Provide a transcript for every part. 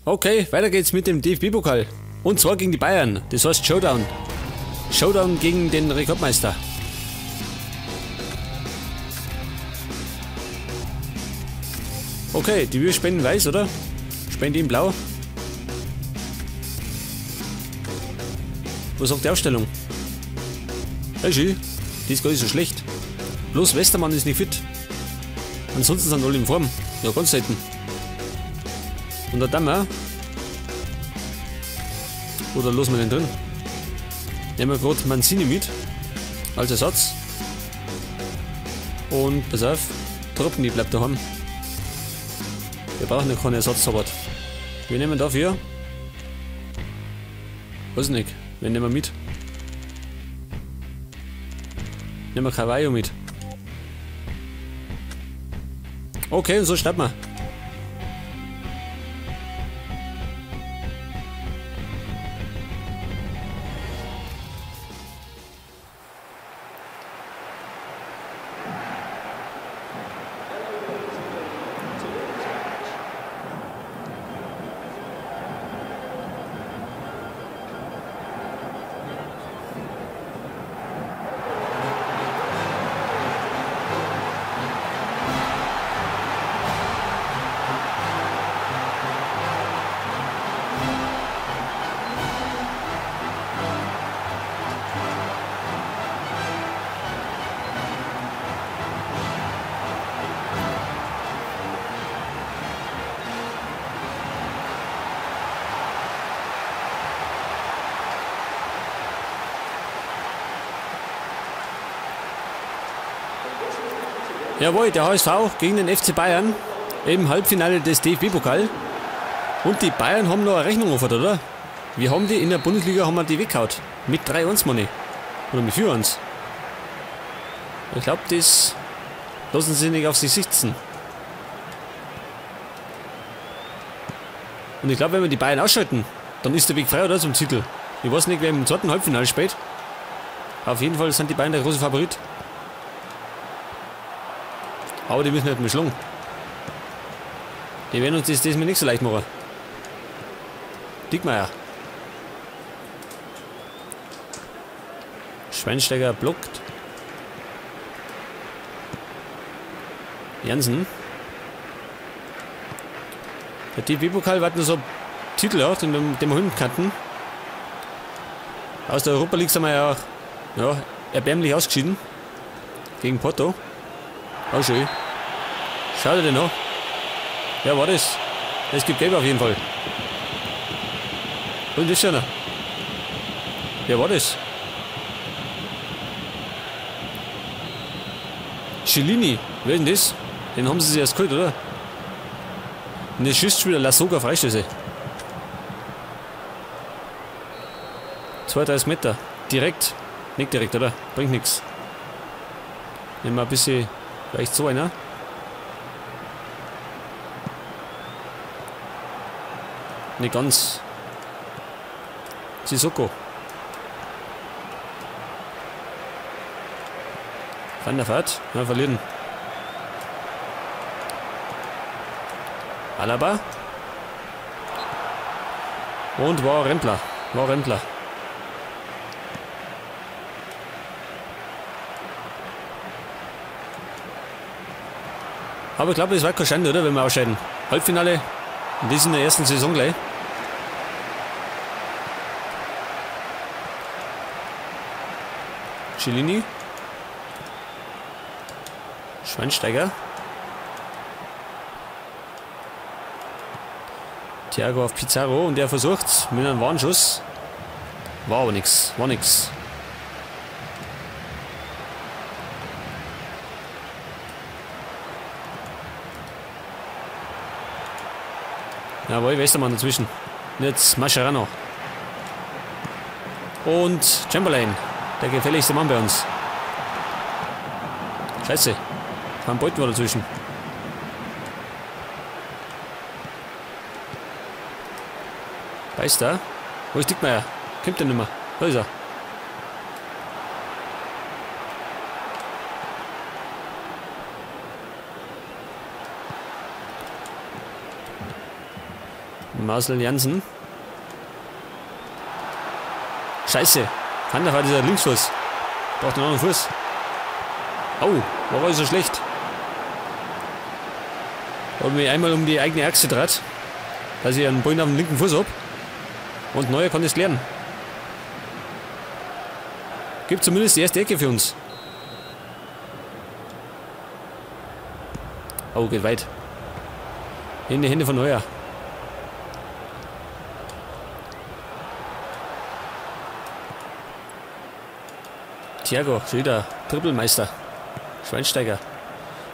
Okay, weiter geht's mit dem DFB-Pokal. Und zwar gegen die Bayern. Das heißt Showdown. Showdown gegen den Rekordmeister. Okay, die wir spenden weiß, oder? Spenden in blau. Was sagt die Aufstellung? Hey, schön. Die ist gar nicht so schlecht. Bloß Westermann ist nicht fit. Ansonsten sind alle in Form. Ja, ganz selten. Und der Dammer. Oder lassen wir den drin? Nehmen wir gerade Mancini mit. Als Ersatz. Und pass auf, Tropny bleibt daheim. Wir brauchen ja keinen Ersatztorwart. Wir nehmen dafür. Weiß nicht. Wir nehmen mit. Nehmen wir Carvalho mit. Okay, und so starten wir. Jawohl, der HSV gegen den FC Bayern im Halbfinale des DFB-Pokal. Und die Bayern haben noch eine Rechnung offen, oder? Wir haben die in der Bundesliga haben wir die weggehauen. Mit 3-1, Money. Oder mit 4-1. Ich glaube, das lassen sie nicht auf sich sitzen. Und ich glaube, wenn wir die Bayern ausschalten, dann ist der Weg frei, oder? Zum Titel. Ich weiß nicht, wer im zweiten Halbfinale spielt. Auf jeden Fall sind die Bayern der große Favorit. Aber die müssen nicht mehr schlagen. Die werden uns das diesmal nicht so leicht machen. Diekmeier. Schweinsteiger blockt. Jansen. Der DFB-Pokal war nur so ein Titel, ja, den wir holen könnten. Aus der Europa League sind wir ja auch, ja, erbärmlich ausgeschieden. Gegen Porto. Oh, schön. Schau dir den an. Ja, war das? Es gibt Gelb auf jeden Fall. Und das ist schon. Wer war das? Cellini. Wer ist denn das? Den haben sie sich erst geholt, oder? Und jetzt schießt schon wieder Lasogga Freistöße. 32 Meter. Direkt. Nicht direkt, oder? Bringt nichts. Nehmen wir ein bisschen. Vielleicht so einer. Nicht ganz. Sissoko. Van der Vaart. Ja, verlieren. Alaba. Und war Rempler. War Rempler. Aber ich glaube, es war keine Schande, oder? Wenn wir ausscheiden. Halbfinale. Und das in der ersten Saison gleich. Cellini. Schweinsteiger. Thiago auf Pizarro und der versucht mit einem Warnschuss. War aber nix. War nix. Jawohl, Westermann dazwischen. Und jetzt Mascherano. Und Chamberlain, der gefährlichste Mann bei uns. Scheiße. Van Beuten war dazwischen. Beister. Wo ist Diekmeier? Kommt der nicht mehr. Da ist er. Marcel Jansen. Scheiße. Van der Vaart ist ein Linksfuß. Braucht einen anderen Fuß. Oh, war ich so schlecht? Hab mich einmal um die eigene Achse dreht, dass ich einen Ball auf dem linken Fuß hab. Und Neuer kann das lernen. Gibt zumindest die erste Ecke für uns. Oh, geht weit. In die Hände von Neuer. Thiago, schon wieder Trippelmeister. Schweinsteiger.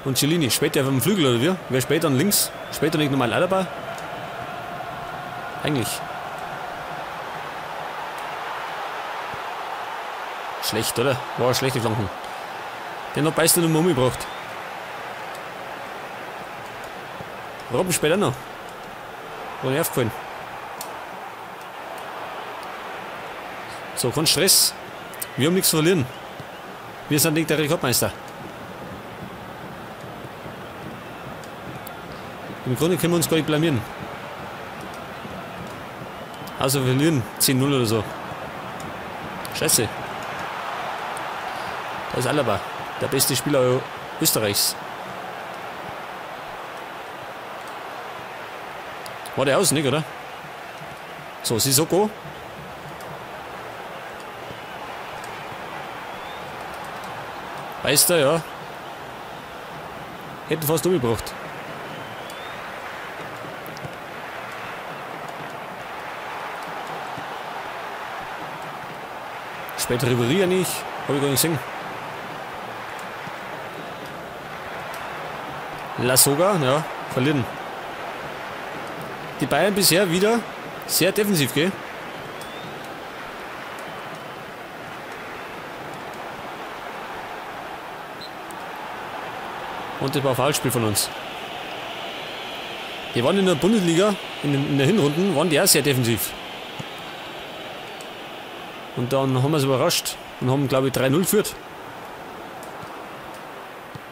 Und Cellini, später auf dem Flügel oder wie? Wer später dann links? Später nicht nochmal Alaba? Eigentlich. Schlecht, oder? War schlechte Flanken. Den hat Beister nur umgebracht. Robben später noch. War nicht aufgefallen. So, kein Stress. Wir haben nichts zu verlieren. Wir sind nicht der Rekordmeister. Im Grunde können wir uns gar nicht blamieren. Also wir verlieren 10-0 oder so. Scheiße. Da ist Alaba, der beste Spieler Österreichs. War der aus, nicht, oder? So, Sissoko. Beister, ja. Hätten fast umgebracht. Später Ribéry ja nicht. Hab ich gar nicht gesehen. Lasogga, ja, verlieren. Die Bayern bisher wieder sehr defensiv, gell? Und das war ein Foulspiel von uns. Die waren in der Bundesliga, in der Hinrunden, waren die auch sehr defensiv. Und dann haben wir sie überrascht und haben, glaube ich, 3-0 geführt.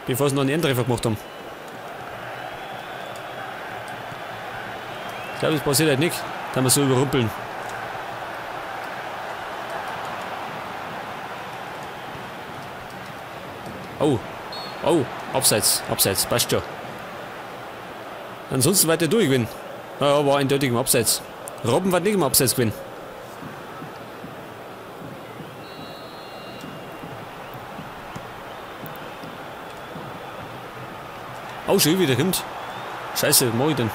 Bevor sie noch einen Ehrentreffer gemacht haben. Ich glaube, das passiert halt nicht, da wir so überrumpeln. Oh, oh, abseits, abseits, passt schon. Ansonsten weiter durch gewinnen. Naja, war eindeutig im Abseits. Robben war nicht im Abseits gewinnen. Oh, schon wieder kommt. Scheiße, was mach ich denn?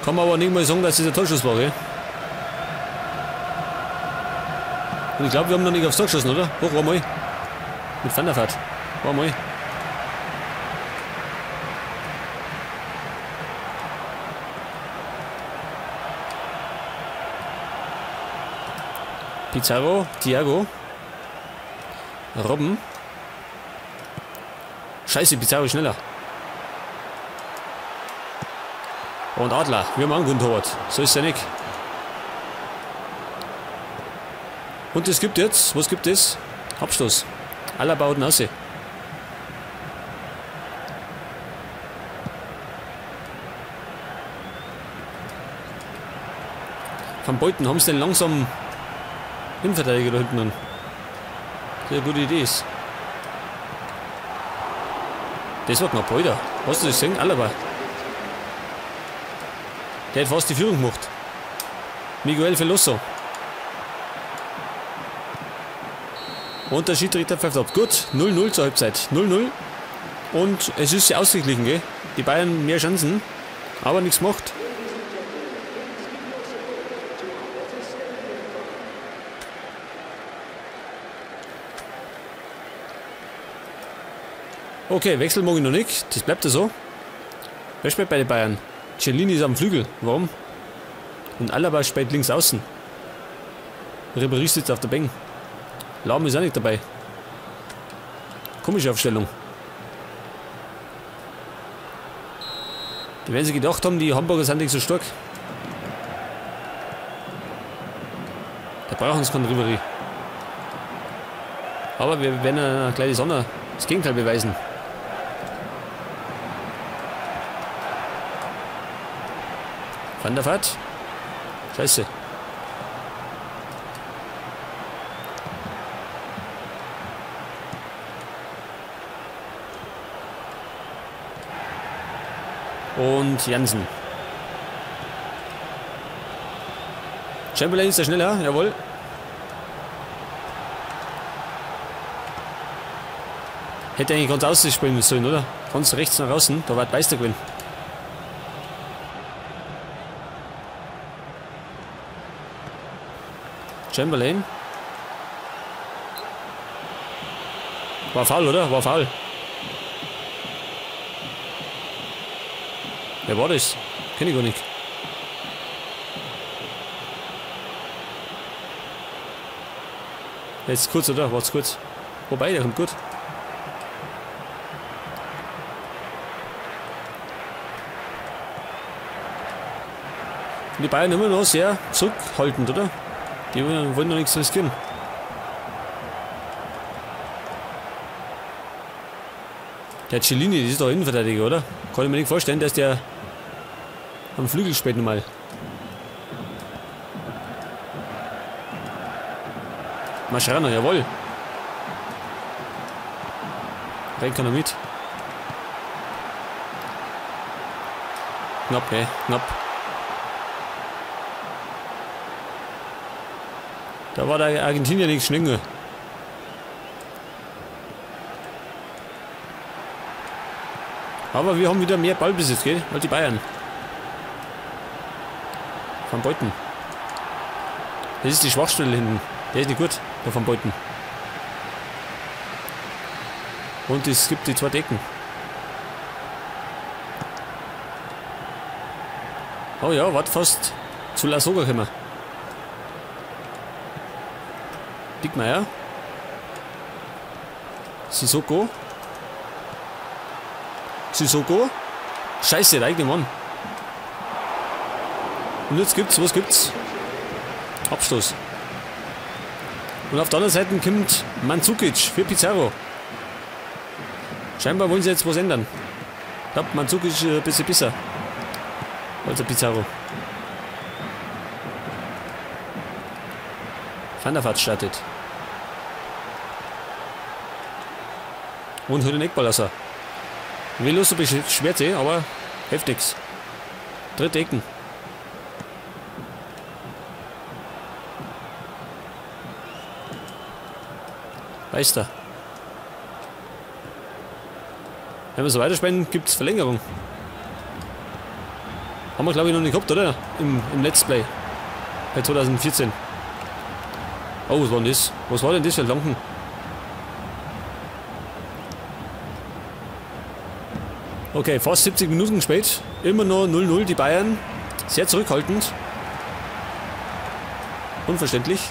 Kann man aber nicht mal sagen, dass das ein Torschuss war, gell? Und ich glaube, wir haben noch nicht aufs Tor geschossen, oder? Hoch, war mal. Mit Van der Vaart. War mal. Pizarro, Thiago. Robben. Scheiße, Pizarro ist schneller. Und Adler, wir haben einen guten Torwart. So ist ja nicht. Und es gibt jetzt, was gibt es? Abstoß. Alaba haut ihn raus. Van Beuten, haben sie denn langsam Innenverteidiger da hinten an? Sehr gute Idee ist. Das war knapp, Alter. Hast du das gesehen? Alaba. Der hat fast die Führung gemacht. Miguel Veloso. Und der Schiedsrichter pfeift ab. Gut, 0-0 zur Halbzeit. 0-0. Und es ist ja ausgeglichen, gell? Die Bayern mehr Chancen, aber nichts gemacht. Okay, Wechsel mag ich noch nicht. Das bleibt ja so. Wer spielt bei den Bayern? Cellini ist am Flügel. Warum? Und Alaba spielt links außen. Ribéry sitzt auf der Bank. Lahm ist auch nicht dabei. Komische Aufstellung. Die werden sich gedacht haben, die Hamburger sind nicht so stark. Da brauchen sie keinen Ribéry. Aber wir werden eine kleine Das Gegenteil beweisen. Van der Vaart. Scheiße. Und Jansen. Chamberlain ist der schneller, jawohl. Hätte eigentlich ganz ausspielen sollen, oder? Ganz rechts nach außen, da war der Meister gewesen. Chamberlain. War faul, oder? War faul. Wer war das? Kenn ich gar nicht. Jetzt kurz, oder? War's kurz. Wobei, der kommt gut. Und die Bayern immer noch sehr zurückhaltend, oder? Die wollen noch nichts riskieren. Der Cellini, das ist doch Innenverteidiger, oder? Kann ich mir nicht vorstellen, dass der am Flügel spielt nochmal. Mascherano, jawohl. Rein kann er mit. Knapp, ey, knapp. Da war der Argentinier nichts schneller. Aber wir haben wieder mehr Ballbesitz, gell? Als die Bayern. Van Beuten. Das ist die Schwachstelle hinten. Der ist nicht gut, der Van Beuten. Und es gibt die zwei Decken. Oh ja, wart fast zu Lasogga gekommen. Dickmeier. Sissoko. Sissoko. Scheiße, der eigene Mann. Und jetzt gibt's, was gibt's? Abstoß. Und auf der anderen Seite kommt Mandzukic für Pizarro. Scheinbar wollen sie jetzt was ändern. Ich glaube, Mandzukic ist ein bisschen besser als der Pizarro. Van der Vaart startet. Und holt den Eckball raus. Veloso beschwert sich, aber hilft nichts. Dritte Ecken. Meister. Wenn wir so weiterspielen, gibt es Verlängerung. Haben wir, glaube ich, noch nicht gehabt, oder? Im Let's Play. Bei 2014. Oh, was war denn das? Was war denn das für ein Lampen? Okay, fast 70 Minuten spät. Immer noch 0-0 die Bayern. Sehr zurückhaltend. Unverständlich.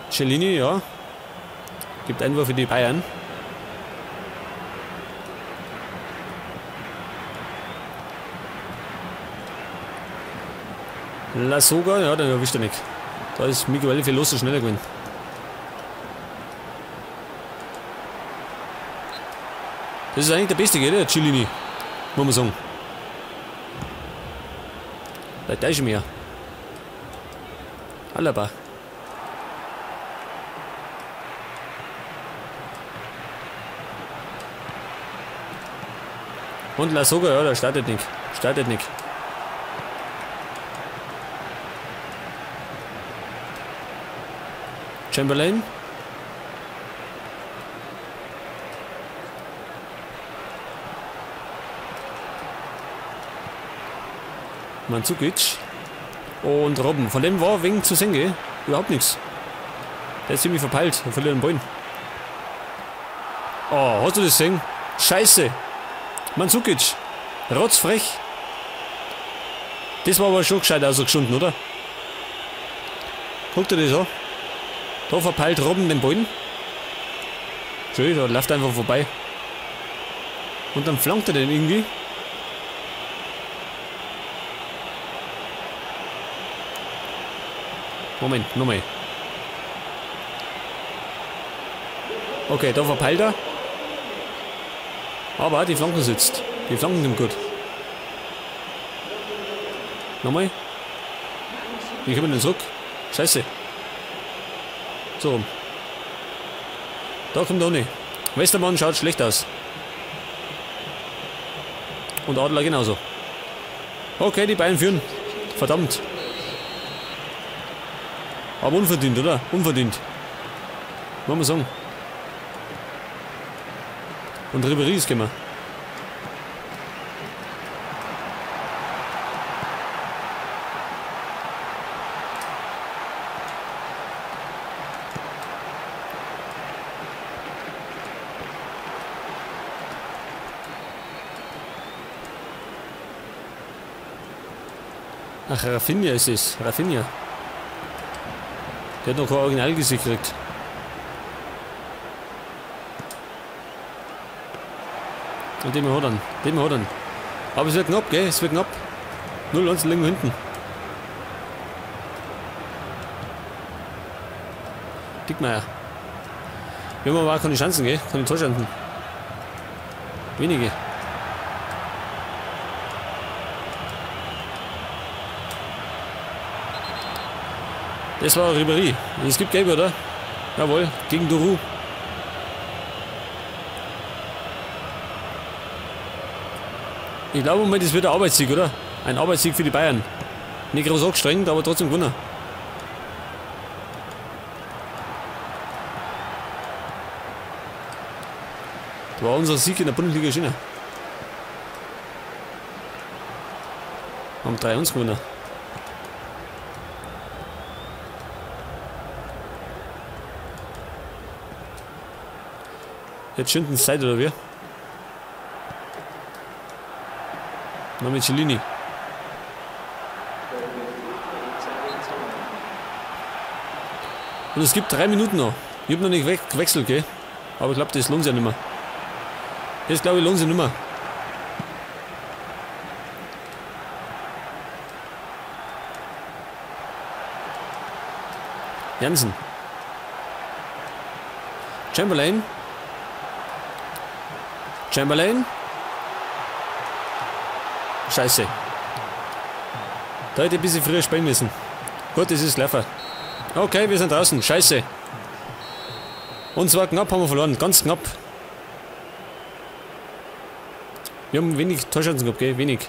Cellini, ja. Gibt Einwurf für die Bayern. Lasogga, ja, den erwischt er nicht. Da ist Miguel Veloso schneller gewesen. Das ist eigentlich der beste, gell, der Cellini. Muss man sagen. Da ist mehr. Alaba. Und Lasogga, ja, der startet nicht. Startet nicht. Chamberlain. Mandzukic. Und Robben. Von dem war wegen zu sehen, gell? Überhaupt nichts. Der ist ziemlich verpeilt. Er verliert den Ball. Oh, hast du das gesehen? Scheiße. Mandzukic. Rotzfrech. Das war aber schon gescheit ausgeschunden, oder? Guck dir das an. Da verpeilt Robben den Ball. Schön, da läuft einfach vorbei. Und dann flankt er den irgendwie. Moment, nochmal. Okay, da verpeilt er. Aber die Flanke sitzt. Die Flanken sind gut. Nochmal. Wie kommen wir denn zurück? Scheiße. So rum. Da kommt er nicht. Westermann schaut schlecht aus. Und Adler genauso. Okay, die Bayern führen. Verdammt. Aber unverdient, oder? Unverdient. Muss man sagen. Und Ribéry ist gekommen. Ach, Rafinha ist es. Rafinha. Der hat noch kein Originalgesicht gekriegt. Und den hat er. Den hat er. Aber es wird knapp, gell? Es wird knapp. 0-1 liegen wir hinten. Dickmeier. Wir haben aber auch keine Chancen, gell? Keine Torchancen. Wenige. Das war Ribéry. Es gibt Gelb, oder? Jawohl, gegen Doru. Ich glaube, das wird ein Arbeitssieg, oder? Ein Arbeitssieg für die Bayern. Nicht groß angestrengt, aber trotzdem gewonnen. Das war unser Sieg in der Bundesliga schöner. Haben 3-1 gewonnen. Jetzt schinden es Zeit, oder wie? Noch mit Cellini. Und es gibt 3 Minuten noch. Ich habe noch nicht gewechselt, gell? Aber ich glaube, das lohnt sich ja nicht mehr. Das glaube ich lohnt sich nicht mehr. Jansen. Chamberlain. Chamberlain. Scheiße. Da hätte ich ein bisschen früher spielen müssen. Gut, das ist Leffer. Okay, wir sind draußen. Scheiße. Und zwar knapp haben wir verloren. Ganz knapp. Wir haben wenig Torchancen gehabt, gell? Wenig.